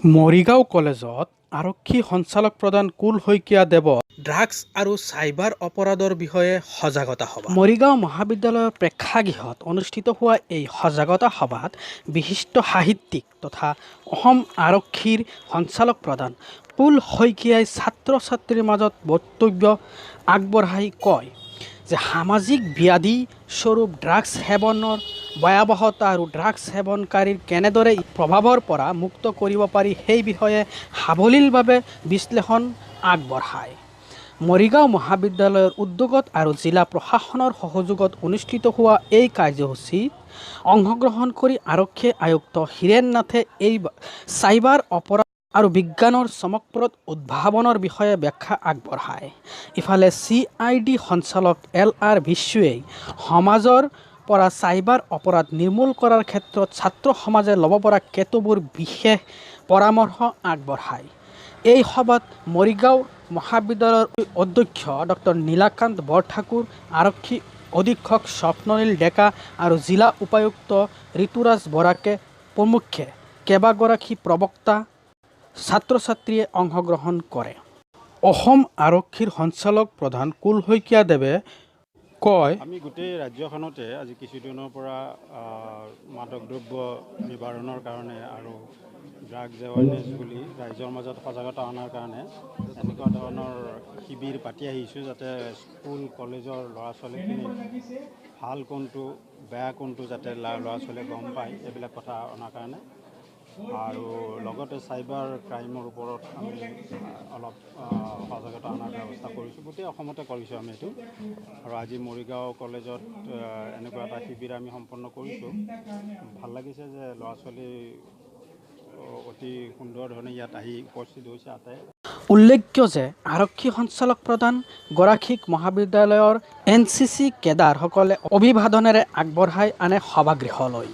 মৰিগাঁও কলেজত আৰক্ষী সঞ্চালক প্ৰধান কুল শইকীয়া দেৱৰ ড্ৰাগছ আৰু চাইবাৰ অপৰাধৰ বিষয়ে সজাগতা সভা। মৰিগাঁও মহাবিদ্যালয়ৰ প্ৰেক্ষাগৃহত অনুষ্ঠিত হোৱা এই সজাগতা সভাত বিশিষ্ট সাহিত্যিক তথা অসম আৰক্ষীৰ সঞ্চালক প্ৰধান কুল শইকীয়াই ছাত্ৰ ছাত্ৰীৰ মাজত বক্তব্য আগবঢ়াই কয় যে সামাজিক ব্যাধি স্বৰূপ ড্ৰাগছ সেৱনৰ ভয়াৱহতা আৰু ড্ৰাগছ সেৱনকাৰীৰ কেনেদৰে প্ৰভাৱৰ পৰা মুক্ত কৰিব পাৰি, সেই বিষয়ে সাৱলীলভাৱে বিশ্লেষণ আগবঢ়ায়। মৰিগাঁও মহাবিদ্যালয়ৰ উদ্যোগত আৰু জিলা প্ৰশাসনৰ সহযোগত অনুষ্ঠিত হোৱা এই কাৰ্যসূচীত অংশগ্ৰহণ কৰি আৰক্ষী আয়ুক্ত হীৰেণ নাথে এই চাইবাৰ অপৰাধ আৰু বিজ্ঞানৰ চমকপ্ৰদ উদ্ভাৱনৰ বিষয়ে ব্যাখ্যা আগবঢ়ায়। ইফালে চি I D সঞ্চালক এল আৰ বিশুৱে সমাজৰ পৰা চাইবাৰ অপৰাধ নিৰ্মূল কৰাৰ ক্ষেত্ৰত ছাত্ৰ সমাজে ল'ব পৰা কেতবোৰ বিশেষ পৰামৰ্শ আগবঢ়ায়। এই সভাত মৰিগাঁও মহাবিদ্যালয়ৰ অধ্যক্ষ ডক্টৰ নীলাকান্ত বৰঠাকুৰ, আৰক্ষী অধীক্ষক স্বপ্ননীল ডেকা আৰু জিলা উপায়ুক্ত ঋতুৰাজ বৰাকে প্ৰমুখ্যে কেইবাগৰাকী প্ৰবক্তা, ছাত্ৰ ছাত্ৰীয়ে অংশগ্ৰহণ কৰে। অসম আৰক্ষীৰ সঞ্চালক প্ৰধান কুল শইকীয়া দেৱে কয়, আমি গোটেই ৰাজ্যখনতে আজি কিছুদিনৰ পৰা মাদক দ্ৰব্য নিবাৰণৰ কাৰণে আৰু ড্ৰাগছ এৱাৰনেছ বুলি ৰাইজৰ মাজত সজাগতা অনাৰ কাৰণে এনেকুৱা ধৰণৰ শিবিৰ পাতি আহিছোঁ, যাতে স্কুল কলেজৰ ল'ৰা ছোৱালীখিনি ভাল কোনটো, বেয়া কোনটো যাতে ল'ৰা ছোৱালীয়ে গম পায়, এইবিলাক কথা অনাৰ কাৰণে। আৰু লগতে চাইবাৰ ক্ৰাইমৰ ওপৰত আমি অলপ সজাগতা অনাৰ ব্যৱস্থা কৰিছোঁ। গোটেই অসমতে কৰিছোঁ আমি এইটো। আৰু আজি মৰিগাঁও কলেজত এনেকুৱা এটা শিবিৰ আমি সম্পন্ন কৰিছোঁ। ভাল লাগিছে যে ল'ৰা ছোৱালী অতি সুন্দৰ ধৰণে ইয়াত আহি উপস্থিত হৈছে আটাই। উল্লেখ্য যে আৰক্ষী সঞ্চালক প্ৰধান গৰাকীক মহাবিদ্যালয়ৰ এনচিচি কেডাৰসকলে অভিবাদনেৰে আগবঢ়াই আনে সভাগৃহলৈ।